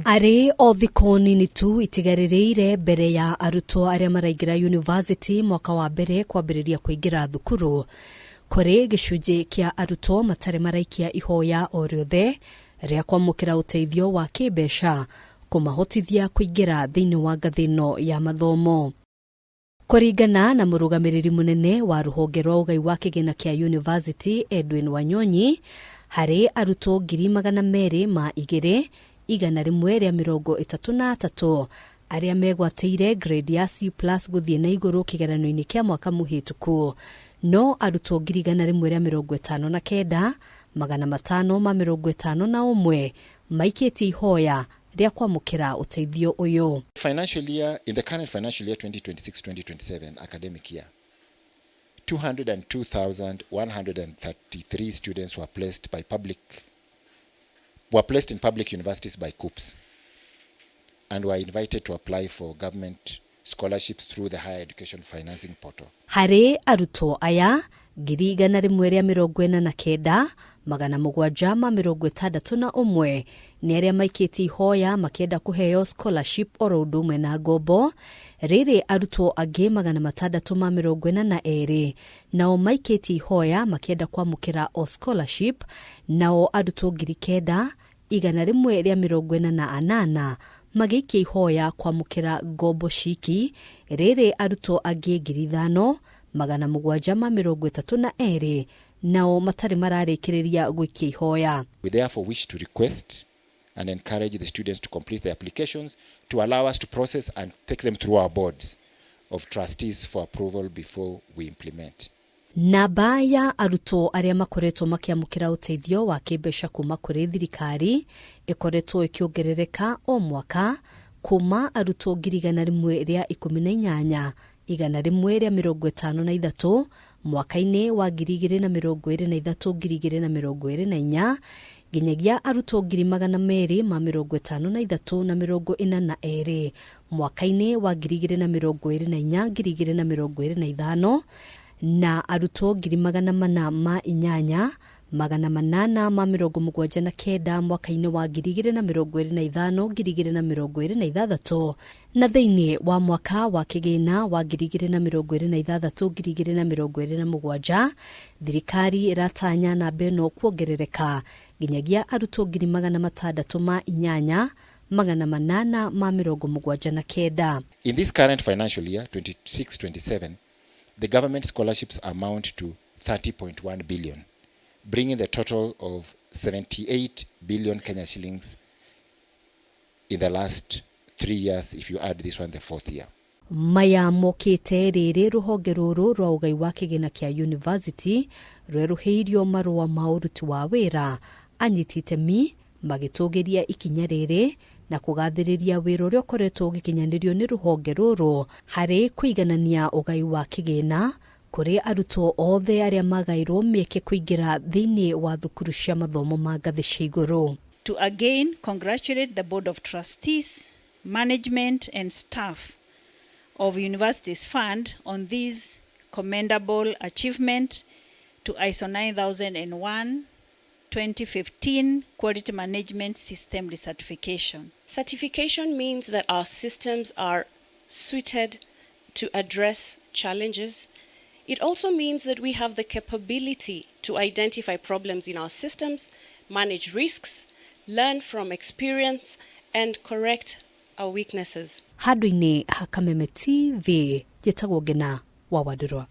Arĩ o thikũ nini tu itigarĩrĩire mbere ya arutwo arĩa maraingĩra yunivasĩtĩ mwaka wa mbere kwambĩrĩria kũingĩra thukuru, kũrĩ gĩcunjĩ kĩa arutwo matarĩ maraikia ihoya o rĩothe rĩa kwamũkĩra ũteithio wa kĩmbeca kũmahotithia kũingĩra thĩinĩ wa ngathĩ ĩno ya mathomo. Kũringana na mũrũgamĩrĩri mũnene wa rũhonge rwa ũgai wa kĩgĩna kĩa yunivasĩtĩ Edwin Wanyonyi, harĩ arutwo 202,133 arĩa megwatĩire grade ya C+ gũthiĩ na igũrũ kĩgeranio-inĩ kĩa mwaka mũhĩtũku, no arutwo 159,551 maikĩtie ihoya rĩa kwamũkĩra ũteithio ũyũ. Financial year, in the current financial year 2026-2027 academic year, 202,133 students were placed in public universities by KUCCPS and were invited to apply for government scholarships through the Higher Education Financing Portal. Harĩ arutwo aya 149,761 nĩ arĩa maikĩtie ihoya makĩenda kũheo scholarship oro ũndũ ũmwe na ngombo. Rĩrĩ arutwo angĩ 642 nao maikĩtie ihoya makĩenda kwamũkĩra o scholarship, nao arutwo 9,148 magĩikia ihoya kwamũkĩra ngombo ciki. Rĩrĩ arutwo angĩ 5,732 nao matarĩ mararĩkĩrĩria gũikia ihoya. We therefore wish to request and encourage the students to complete their applications to allow us to process and take them through our boards of trustees for approval before we implement. Namba ya arutwo arĩa makoretwo makĩamũkĩra ũteithio wa kĩmbeca kuma kũrĩ thirikari ĩkoretwo ĩkĩongerereka o mwaka, kuma arutwo 118,153 mwaka-inĩ wa 2023 2024 nginyagia arutwo 253,042 mwaka-inĩ wa 2024 2025, na arutwo 408,879 mwaka-inĩ wa 2025 2026. Na thĩinĩ wa mwaka wa kĩgĩna wa 2026 2027, thirikari ĩratanya namba ĩno kuongerereka nginyagia arutwo 608,879. In this current financial year 26-27, the government scholarships amount to 30.1 billion, bringing the total of 78 billion Kenya shillings in the last 3 years, if you add this one, the fourth year. Maya mokĩte rĩrĩ rũhonge rũrũ rwa ũgai wa kĩgĩna kĩa yunivasĩtĩ rwerũhĩirio marũa ma ũruti wa wĩra, anyiti itemi magĩtũgĩria ikinya rĩrĩ na kũgathĩrĩria wĩra ũrĩa ũkoretwo ũgĩkinyanĩrio nĩ rũhonge rũrũ harĩ kũiganania ũgai wa kĩgĩna kũrĩ arutwo othe arĩa magairwo mĩeke kũingĩra thĩinĩ wa thukuru cia mathomo ma ngathĩ cia igũrũ. To again congratulate the Board of Trustees, management, and staff of Universities Fund on this commendable achievement to ISO 9001 2015 Quality Management System recertification. Certification means that our systems are suited to address challenges. It also means that we have the capability to identify problems in our systems, manage risks, learn from experience, and correct our weaknesses. Handũ-inĩ ha Kameme TV, njĩtagwo Ngena wa Wandũrwa.